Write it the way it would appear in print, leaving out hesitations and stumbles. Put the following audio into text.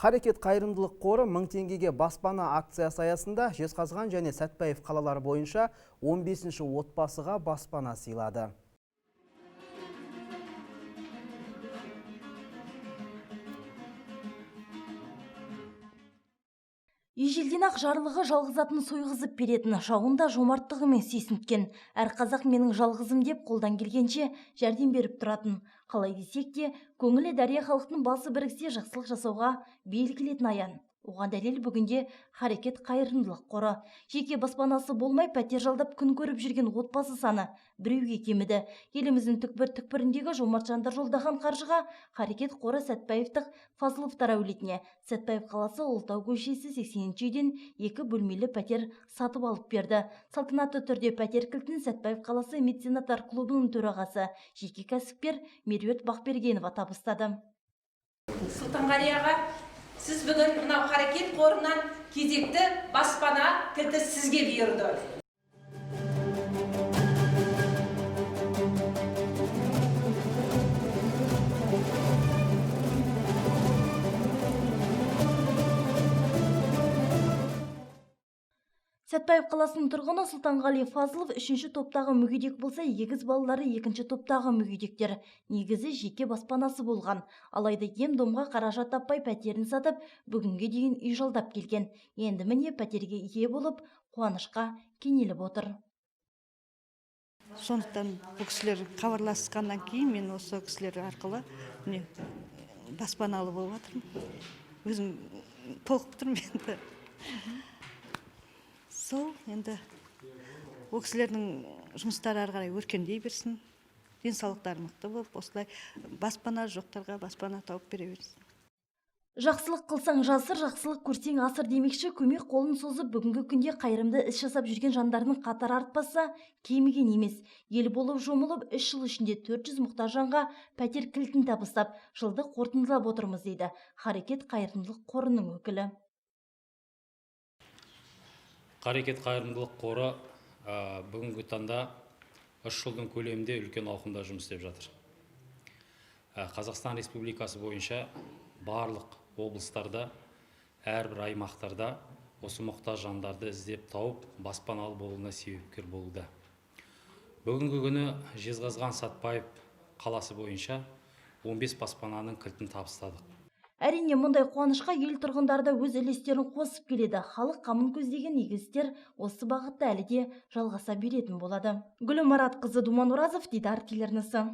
Харекет қайырымдылық қоры 1000 теңгеге баспана акциясы аясында Жезқазған және Сәтбаев қалалары бойынша 15-ші отбасыға баспана сыйлады. Ежелден-ақ жарлығы жалғыз атын сойғызып беретін, жауын да жомарттығымен сүйсінткен. Әр қазақ менің жалғызым деп қолдан келгенше жәрдем беріп тұратын. Қалай десек те, көңілі дария халықтың басы біріксе жақсылық жасауға бел келетін аян. Оған дәлел бүгінде Харекет қайырымдылық қоры. Жеке баспанасы болмай пәтер жалдап күн көріп жүрген отбасы саны біреуге кеміді. Еліміздің түкпір-түкпіріндегі жомарт жандар жолдаған қаржыға Харекет қоры Сәтбаевтық Фазыловтар әулетіне Сәтбаев қаласы Ұлытау көшесі 80-ші үйден 2 бөлмелі пәтер сатып алып берді. Салтанатты түрде пәтер кілтін Сәтбаев қаласы меценаттар клубының төрағасы, жеке кәсіпкер Меруерт Бақбергенова табыстады. Сұлтанғали аға, сіз бүгін мынау Харекет қорынан кезекті баспана кілті сізге бұйырды. Сәтбаев қаласының тұрғыны Сұлтанғали Фазылов 3-ші топтағы мүгедек болса, егіз балалары 2-ші топтағы мүгедектер. Негізі жеке баспанасы болған. Алайда ем-домға қаражат таппай пәтерін сатып, бүгінге дейін үй жалдап келген. Енді міне пәтерге ие болып, қуанышқа кенеліп отыр. Сондықтан бұл кісілер хабарласқаннан кейін мен осы кісілер арқылы міне баспаналы болып жатырмын. Өзім толқып тұрмын енді. Сол енді ол кісілердің жұмыстары ары қарай өркендей берсін, денсаулықтары мықты болып, осылай баспана жоқтарға баспана тауып бере берсін. Жақсылық қылсаң жасыр, жақсылық көрсең асыр демекші, көмек қолын созып, бүгінгі күнде қайырымды іс жасап жүрген жандардың қатары артпаса, кеміген емес. Ел болып жұмылып, 3 жыл ішінде 400 мұқтаж жанға пәтер кілтін табыстап, жылды қорытындылап отырмыз дейді Харекет қайырымдылық қорының өкілі. Харекет қайырымдылық қоры бүгінгі таңда 3 жылдың көлемінде үлкен ауқымда жұмыс істеп жатыр. Қазақстан Республикасы бойынша барлық облыстарда, әрбір аймақтарда осы мұқтаж жандарды іздеп тауып, баспаналы болуына себепкер болуда. Бүгінгі күні Жезқазған Сәтбаев қаласы бойынша 15 баспананың кілтін табыстадық. Әрине, мұндай қуанышқа ел тұрғындары да өз үлестерін қосып келеді. Халық қамын көздеген игі істер осы бағытта әлі де жалғаса беретін болады. Гүлім Маратқызы, Думан Оразов, Дидар телеарнасы.